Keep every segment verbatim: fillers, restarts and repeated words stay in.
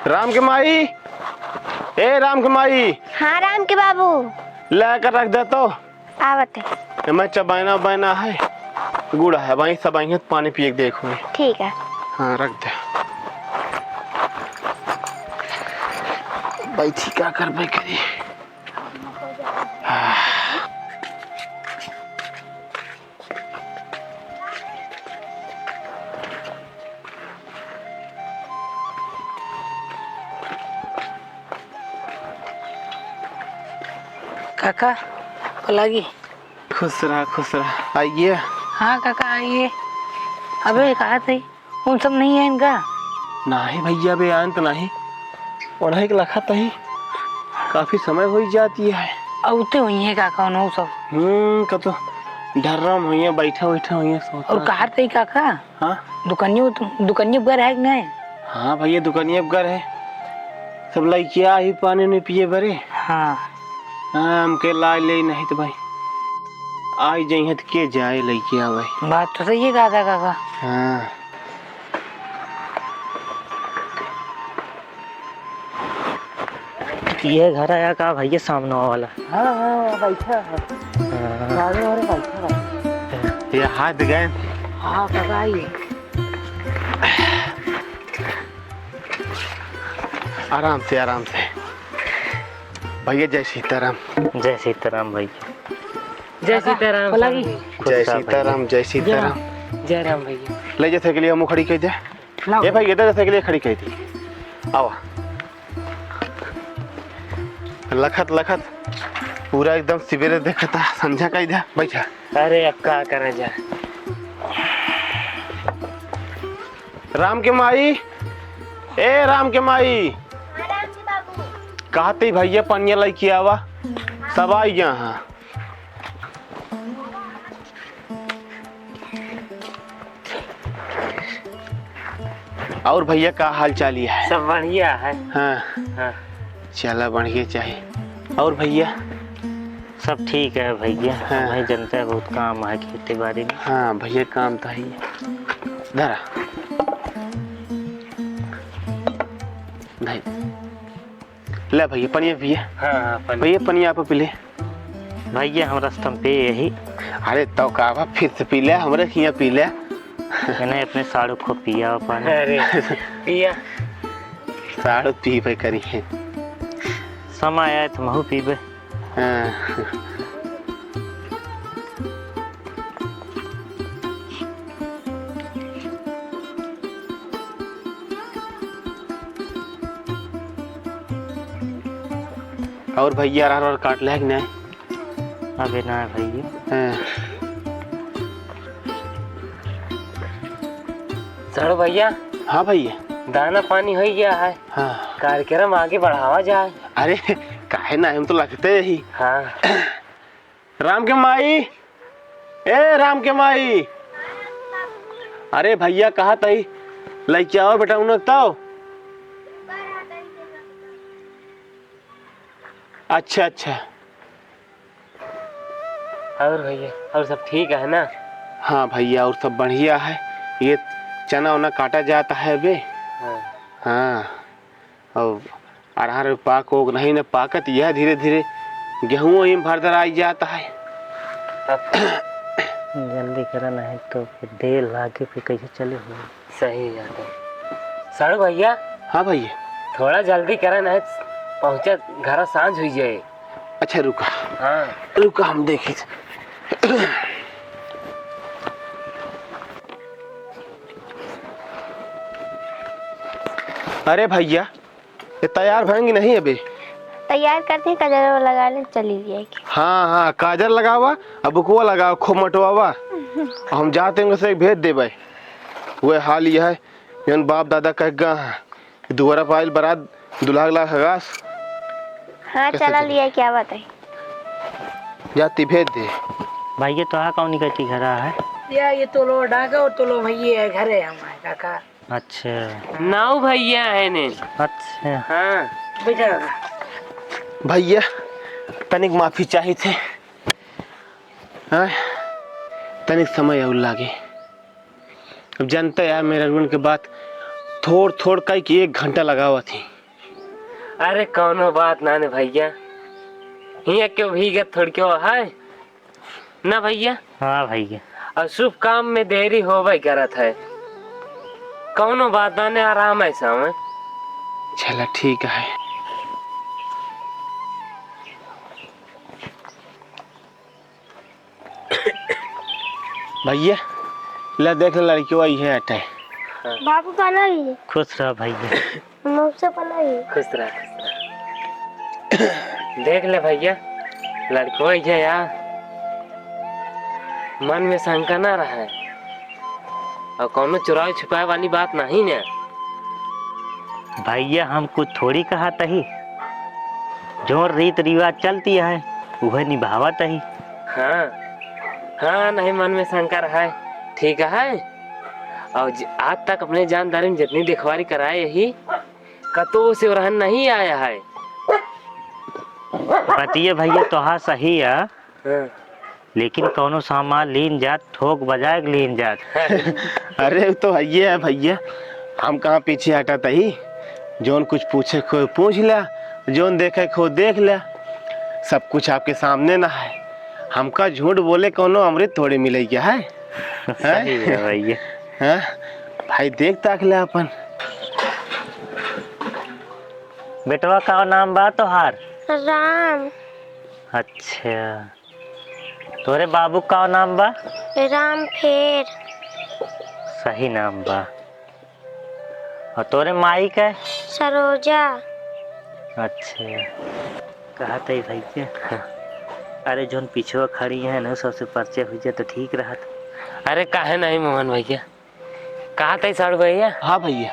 राम के माई, ए राम के माई। हाँ राम के बाबू। ला कर रख दे तो। आवत है। एमे चबायना उबायना है, गुड़ है, वहीं सब आइहें तो पानी पिए के देखो। ठीक है। हाँ, रख दे। बैठी का करबे करी। काका, पलागी। खुश रहा, खुश रहा। आइए। हाँ काका, आइए। अबे, कहा थे? उन सब नहीं है इनका? नाही भैया, बे आन तो नाही। उन्हें एक लखा तही काफी समय हो ही जाती है। अउते हुई है काका, उन्हों सब। हम्म, का तो ढर्रम हुई है, बैठा बैठा हुई है, सोता और है। कहा थे काका? हाँ? दुकानियों, दुकानियों पर घर है कि नहीं? हाँ भैया, दुकानियों पर घर है। सब लइकिया ही पानी नहीं पिए बरे। हाँ। हाँ, हमके ला ले नहीं तो भाई। आई जइहत के जाए लइकिया भाई। बात तो सही है काका, काका। हाँ। ये घर आया का भैया सामने वाला? हाँ, हाँ, बैठा है। हाँ। गाड़ी वाले बैठा है। ये हाथ गए। हाँ, काका, आइए। आराम से, आराम से। भैया, जय सीताराम। जय सीताराम भैया। जय सीताराम बोला जी। स्वामी। खुश रहा भैया। जय सीताराम, जय सीताराम। जय राम भैया। ले जा साइकिलिया मुँह खड़ी कर दे। लाओ। ए भाई, इधर साइकिलिया खड़ी कर दी। आवा। लखत, लखत पूरा एकदम सवेरे देखता, संझा कर दे। बैठा। अरे, अब का करे जा। राम के माई, ए राम के माई। हाँ, राम जी बाबू। कहते भैया पनिया लइके आवा, सब आई गया हाँ। और भैया का हाल चाल है? सब बढ़िया है। हाँ। हाँ। चला बढ़िया चाही। और भैया? सब ठीक है भैया, हाँ। हमें जनता बहुत काम है खेती बाड़ी में। हाँ भैया, काम तो है ही। धरा। भाई, ले भैया, पनिया पिए। हाँ, हाँ, पनिया। भैया, पनिया आप पी ले। भैया, हमरा से तम पे यही। अरे, तो का बा, फिर से पी ले, हमरे हियाँ पी ले। इन्हें अपने साड़ू को पिया पानी। अरे, पिया। साड़ू पीबे करी है। समय आए तो महू पीबे। हाँ। और भैया, अरहर और काट ले कि नहीं? अबे ना भैया। हाँ। साड़ू भैया। हाँ भैया। दाना पानी हो गया है। हाँ। कार्यक्रम आगे बढ़ावा जाए। अरे, काहे ना, हम तो लगते ही। हाँ। राम के माई, ए राम के माई। अरे भैया, कहा तई लइके आओ बेटा, उन्हें तो। अच्छा, अच्छा। और भैया, और सब ठीक है ना? हाँ भैया, और सब बढ़िया है। ये चना उना काटा जाता है अबे। हाँ। हाँ, और अरहर पाक ओक नहीं न पाकत, यह धीरे धीरे गेहूं ही भर दर आई जाता है। तब जल्दी करा, नहीं तो फिर देर लागे, फिर कैसे चले हो? सही बात है। साड़ू भैया। हाँ भैया। थोड़ा जल्दी करा, नहीं पहुँचा घर सांझ हुई जाए। अच्छा रुका। हाँ। रुका, हम देखी। अरे भैया, ये तैयार भएंगी नहीं अबे? तैयार करते हैं, काजर लगा ले, चली जाएगी। हाँ, हाँ, काजर लगावा, अब बुकवा लगावा, खूब मटवावा। हम जाते हैं, उसे भेज देबे। वह हाल यह है, जौन बाप दादा कह गा, दुआरा पर आइल बरात, दुल्हा के लाग हगास। हाँ, कैसे चला चले? लिया, क्या बात है? जाती भेज दे। भैया, तो आ कौन कहती घर आ है? या ये तो लो डाका और तो लो भैया है, घरे हम आए काका। अच्छा। नौ भैया है ने। अच्छा। हाँ। बैठा काका। भैया, तनिक माफी चाहित है। हाँ? तनिक समय और लागे। अब जानता यार, मेहरारुअन के बात थोड़ थोड़ कई के एक घंटा लगावत ही। अरे कौनो बात ना ने भैया, हियाँ क्यों भीगत थोड़ क्यों है ना भैया? हाँ भैया। और शुभ काम में देरी होबे करत है, कौनो बात ना ने, आराम है सामने। चला ठीक है। भैया, ले देख ले, लड़कियों आई है अटे। बाबू का नहीं? खुश रह भैया। मौसा का नहीं? खुश रह, खुश रह। देख ले भैया, लड़कियों आई है यार, मन में शंका ना रहे। और कौनो चुरावे छुपावे वाली बात नहीं ने। भैया, हम कुछ थोड़ी कहत ही, जो रीत रिवाज चलती है, उहे निभावत ही। हाँ, हाँ, नहीं मन में शंका रहा है, ठीक है। और ज-, आज तक अपने जानदारी में जितनी देखवारी कराए यही, कतो से ओरहन नहीं आया है। बतिये भैया, तोहार सही है। हाँ। लेकिन कौनो सामान लीन जात, ठोक बजाए के लीन जात। अरे, उ तो हइये है भैया, हम कहाँ पीछे हटत ही? जौन कुछ पूछे को पूछ ल्या, जौन देखे को देख ल्या, सब कुछ आपके सामने ना है। हमका झूठ बोले कौनो अमृत थोड़ी मिले क्या है? सही है भैया। हाँ? भाई, देख ताक ले अपन। बेटवा, का नाम बा तोहार? राम। अच्छा, तोरे बाबू का नाम बा? राम फेर। सही नाम बा। और तोरे माई के? सरोजा। अच्छा, कहत ही भैया। हाँ। अरे, जौन पिछवा खड़ी है ना, सबसे परिचय हो जाए तो ठीक रहत। अरे, काहे नहीं मोहन भैया, कहत ही साढ़ू भैया। हाँ भैया।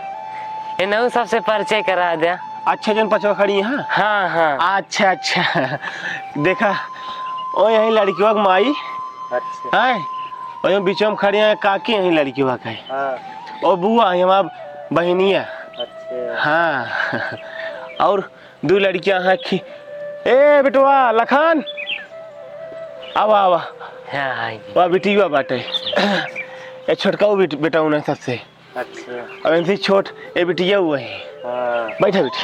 इनहू सबसे परिचय करा द्या। अच्छा, जौन पछवा खड़ी है? हाँ, हाँ। अच्छा, अच्छा। देखा, ओ यही लड़कियों की माई। अच्छा। हैं? ओ यही बीचों में खड़ी है काकी, यही लड़कियों का है। हाँ। ओ बुआ, ये हमार बहिनिया। अच्छा। हाँ। और दू लड़कियां हैं खी-, ए बेटवा लखन, आवा, आवा। हाँ, हाँ जी। वाह, बिटिया बाटे। ए छोटका वो बेट-, बेटा उन्हें सबसे। अच्छा। अब इनसे छोट ए बिटिया हुआ है। हाँ। बैठा बेटी।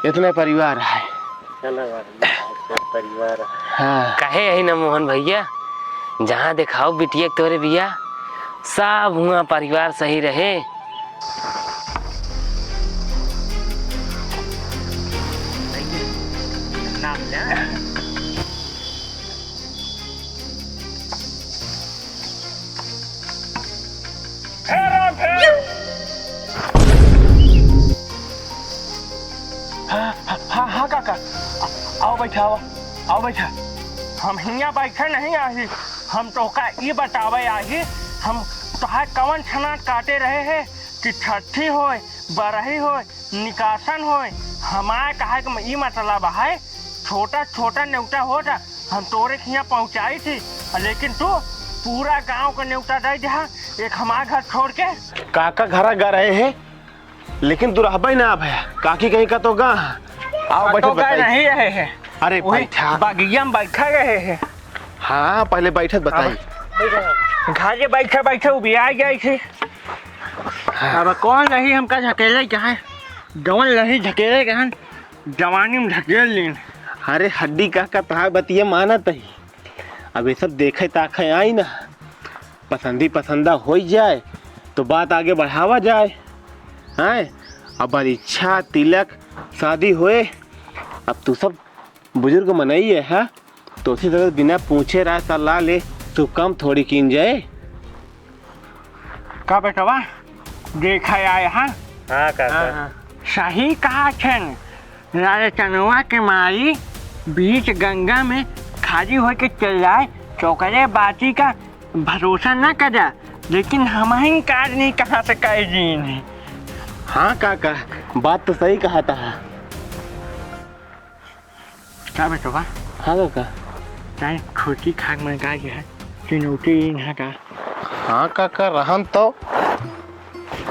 इतना परिवार है। चला बाबू, अच्छा परिवार है। हाँ। कहे यही ना मोहन भैया, जहाँ देखाओ बिटिया के तोरे बिया, सब हुआ परिवार सही रहे। नाम ले। हाँ, हाँ, हाँ, हाँ, काका। आ-, आओ बैठा, आओ, आओ बैठा। हम हियाँ बैठे नहीं आही, हम तोहका ई बतावे आही, हम तोहार कवन छनात काटे रहे हैं कि छठी होय, बरही होय, निकासन होय। हमार कहे के ई मतलब है, छोटा छोटा नेवता होता, हम तोरे हियाँ पहुँचाई थी, लेकिन तू पूरा गाँव का नेवता दे दिया, एक हमार घर छोड़ के। काका घरा गा रहे हैं, लेकिन तू रहबे ना भैया, काकी कहीं का तो गा। आओ बैठो, कतो गा बताई। नहीं रहे हैं। अरे वही बैठा। बगिया में बैठा रहे हैं। हाँ, पहले बैठत बताई। अब घरे बैठे बैठे उबिया जाए थे। हाँ। अब कौन रही हमका झकेले के है, जवन रही झकेले के है, जवानी में झकेल लीन। अरे हड्डी काका, तहार बतिया मानत ही। अब ये सब देखे ताखे आई ना, पसंदी पसंदा होई जाए तो बात आगे बढ़ावा जाए। हैं? अब बरीक्षा, तिलक, शादी होए, अब तू सब बुजुर्ग मनई है, हाँ? तो उसी तरह बिना पूछे राय सलाह ले, शुभ काम थोड़ी कीन जाए। का बेटवा, देखा आए, हाँ? हाँ, काका। हाँ, हाँ। सही कहा छन, राजचनवा के माई बीच गंगा में खाली होके चल जाए, तो ओकरे बाती का भरोसा ना करा, लेकिन हमहिन का आदमी कहाँ से कह दीन। हाँ काका, बात तो सही कहा था। का बेटवा? हाँ काका। ताई खुटी खाक में का गया है? चुनौती यहाँ का। हाँ काका, रहन तो,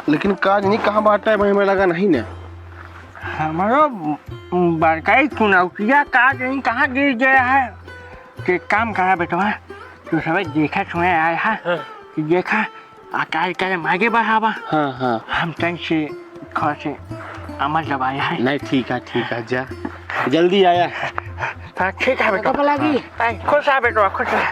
लेकिन काज नहीं कहाँ बाटे, वहीं में लगा नहीं ना। हमारो बड़काई चुनौतिया काज नहीं कहाँ गिर गया है। तो एक काम करा बेटवा, तू सब देखा सुने आया है हाँ। कि देखा आ काज करे मागे बढ़ावा। हाँ, हाँ। हम तन से घर से अमल जब आया है। नहीं, ठीक है, ठीक है, जा। जल्दी आया। हाँ, ठीक है बेटा। कब लागी? हाँ। आई, खुश आ बेटा, खुश आ।